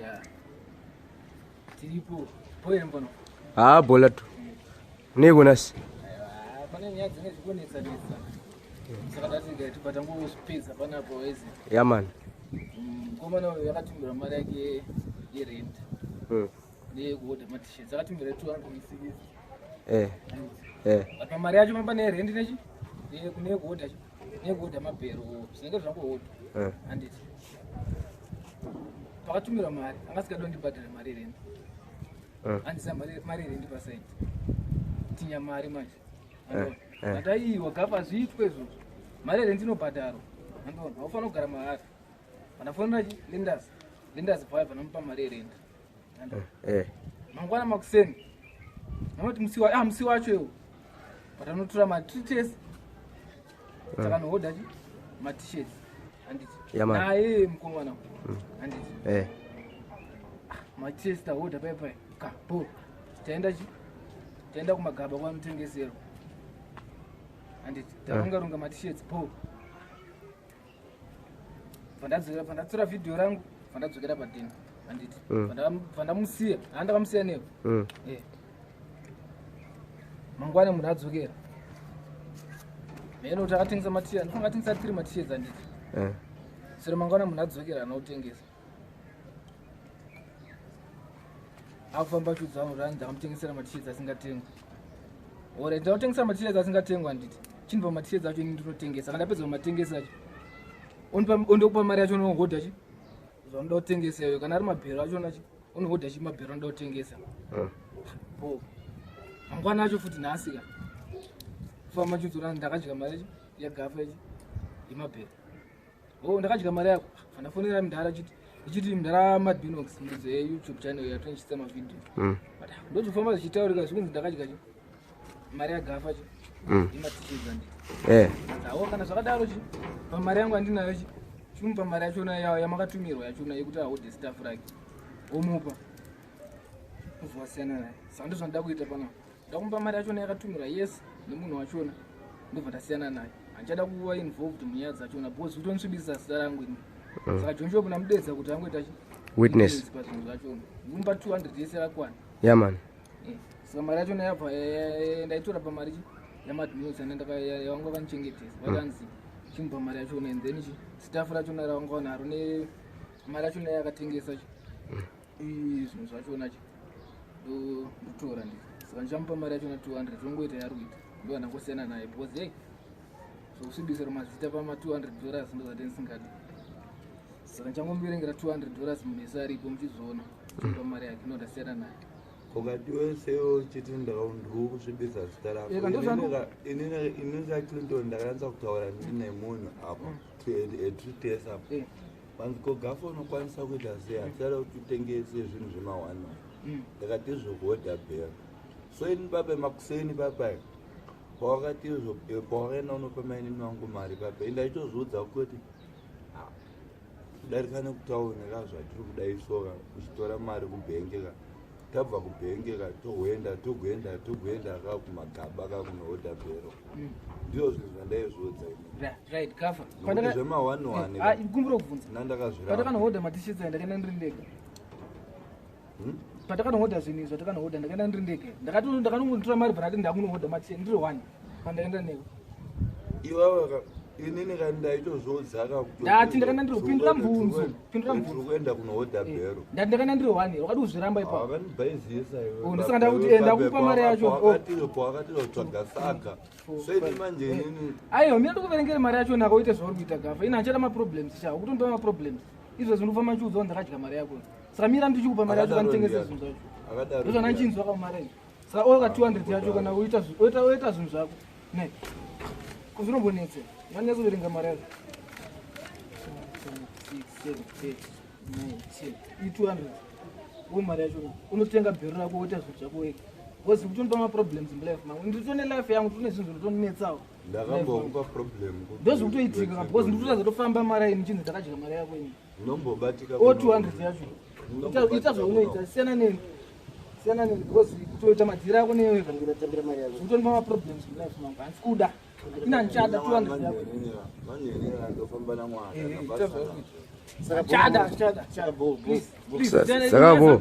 Ya. Tiripo. Poe mbono. Haa bhola tu. Nei konasi? Ah, pane nyaya dzinenge dzikunetsa netsa. Saka ndati tibva tangozvipedza panapo weze. Ya man. Mukomana uyu akatumirwa mari yake yerent neyekuhodha matishets akatumira 260. But pamari yacho pamba nerent nechi neyekuhodha neyekuhodha mabhero zvinenge zvangohodha. Handiti pakatumirwa mari anga asikadi kundibhadhara mari yerent. Handisa mari yerent pasaidi tinya mari manje. Ndaiwa gafa zviitwe izvozvo, mari yerent inobhadharwa. Andiona haufanira kugara mahara. Vanafonera chi lenders, lenders bva vanomupa mari yerent. Mangwana makuseni vanoti musi wacho iwo patanotora matitesi takanohodha chi matishets, handiti? Yeah, man. Naye mukomana, handiti? Matishets tahodha pai pai kapo taenda chi taenda kumagaba kwanotengeserwa, handiti? Taronga ronga matishets po pandadzokera, pandatora vhidhiyo rangu, pandadzokera padheni, handiti? Pandamusiya, handakamusiya nepo. Mangwana munhu adzokera mheno kuti akatengesa matishets, ndinofanira atengesa tiri matishets, handiti? Sero mangwana munhu adzokera anautengesa, akufamba achiudza vanhu kuti hanzi ndakamutengesera matishets asingatengwi. Alright, ndakutengesa matishets asingatengwi, handiti? Chindipa matishets acho, ini ndinotengesa. Kana ndapedza kumatengesa acho, ondokupa mari yacho, unohodha chi zvaunoda kutengesa iwe. Kana ari mabhero achona chi unohodha chi mabhero anoda kutengesa. Bo mangwana acho futi nhasi ka famba chiudzora ndakadya mari yacho yagafa ichi yemabhero. O, ndakadya mari yako. Fandafonera mudhara chiti ichiti mudhara Madbinox, muridzi yeYouTube channel yatinochisa mavhidhiyo. But ndozvofamba zvichitaurika zvikunzi ndakadya chi mari yagafa chi yematishets, handiti? Awo, kana zvakadaro chi pamari yangu andinayo chi chimupa mari yachona yamakatumirwa yachona yekuti ahodhe staff rake, omupa, uzowasiyana naye. Saka ndozvandida kuita panapa, ndakumupa mari yachona yakatumirwa, yes, nemunhu wachona, ndobva ndasiyana naye. Handichada kuva involved munyaya dzachona because kutonisvibisa zita rangu ini. Saka John Shop ndamudedza kuti angoita chi Witness. pazvinhu zvachona. Ndikumupa 200 yese yakakwana. Ya man. Saka mari yachona yabva ndaitora pamari chi yamadmils yavanga vanichengetesa, vakanzi chimupa mari yachona and then chi staff rachona ravanga vanaro nemari yachona yakatengesa chi zvinhu zvachona chi ndotora ndi. Saka ndichamupa mari yachona 200, tongoita yari kuita, ndo ndangosiyana naye because hey, zvokusvibisira mazita pama $200 ndozvati ndisingadi. Saka ndichangomuverengera $200 munhu ese aripo muchizoona, chimupa mari yake, ndo ndasiyana naye. Ukati wesewo uchiti ndiri kusvibisa zita rako. Eka, Inini kaClinton ndakanatsa kutaura nemunhu apa tritesa apa. Panzi kogafa unokwanisa kuita sei? Hatisada kuti utengese zvinhu zvemahwana. Ndakati izvokuhodha bhero. So ini papai makuseni papai pawakati izvo pawakaenda unopa mainini vangu mari papai, ndaitozviudza kuti ah, kudarika nekutauni ka zvatiri kudaisoka uchitora mari kubhengi ka, tabva kubhengi ka togoenda togoenda togoenda ka kumagaba ka kunohodha bhero. Ndizvo zvinhu zvandaizviudza ini. Right, gafa. Nokuti zvema-one one Ah, kumbira kubvunza. nandakazviramba. Patakanohodha matishets aya, ndakaenda ndiri ndega? Patakanohodha zvinhu izvi zvatakanohodha, ndakaenda ndiri ndega? Ndakanongotora mari bvanati ndakunohodha matishets ndiri one pandaenda newe. Iwewe inini kani ndaitozviudza ka kuti Ndati ndakaenda ndiri kupindura mubvunzo, pindura mubvunzo. Tiri kuenda kunohodha bhero. Ndati ndakaenda ndiri one, wakadi kuzviramba ipapo. Wakandibhaizisa iwe. Oh, ndosaka ndakuti, ndakupa mari yacho. Oh. Pawakati tsvaga saga, so ini manje inini Aiwa, mina ndikuverengere mari yacho naka uite zvauri kuita gafa. Ina handichada maproblems sha, ukutondipa maproblems izvo ndofamba ndichiudza kuti ndakadya mari yako. Saka mira ndichikupa mari yacho. Akadaro Kanitengese ndiani? zvinhu zvacho. Akadaro Ndozvana ndiani? nchinzwa kamari izvo. Saka oka 200 yacho kana uita oita zvinhu zvako ne kuzvinombonetsa ndanyatsoverenga mari yacho 6 7 8 9 10 i 200 wo mari yacho unotenga bhero rako, woita zvinhu zvako wega because kutondipa maproblems mulife mangu. Nditone life yangu, tine zvinhu zvinotonetsawo. Ndakambokupa problem? Ndozvikutoitika because ndikutoita zvatofamba mari aini chinzi ndakadya mari yako ini. Unombobatika. O 200 yacho ita zvaunoita, siyana neni, siyana neni because kutoita madhiri ako newe Tambira mari yako. zvikutondipa maproblems mulife mangu. Handisi kuda ina, ndichada 200 yako. Manje inini ndofamba namwana. Ita zvauri kuita. Chada, chada, chada. Saka bo.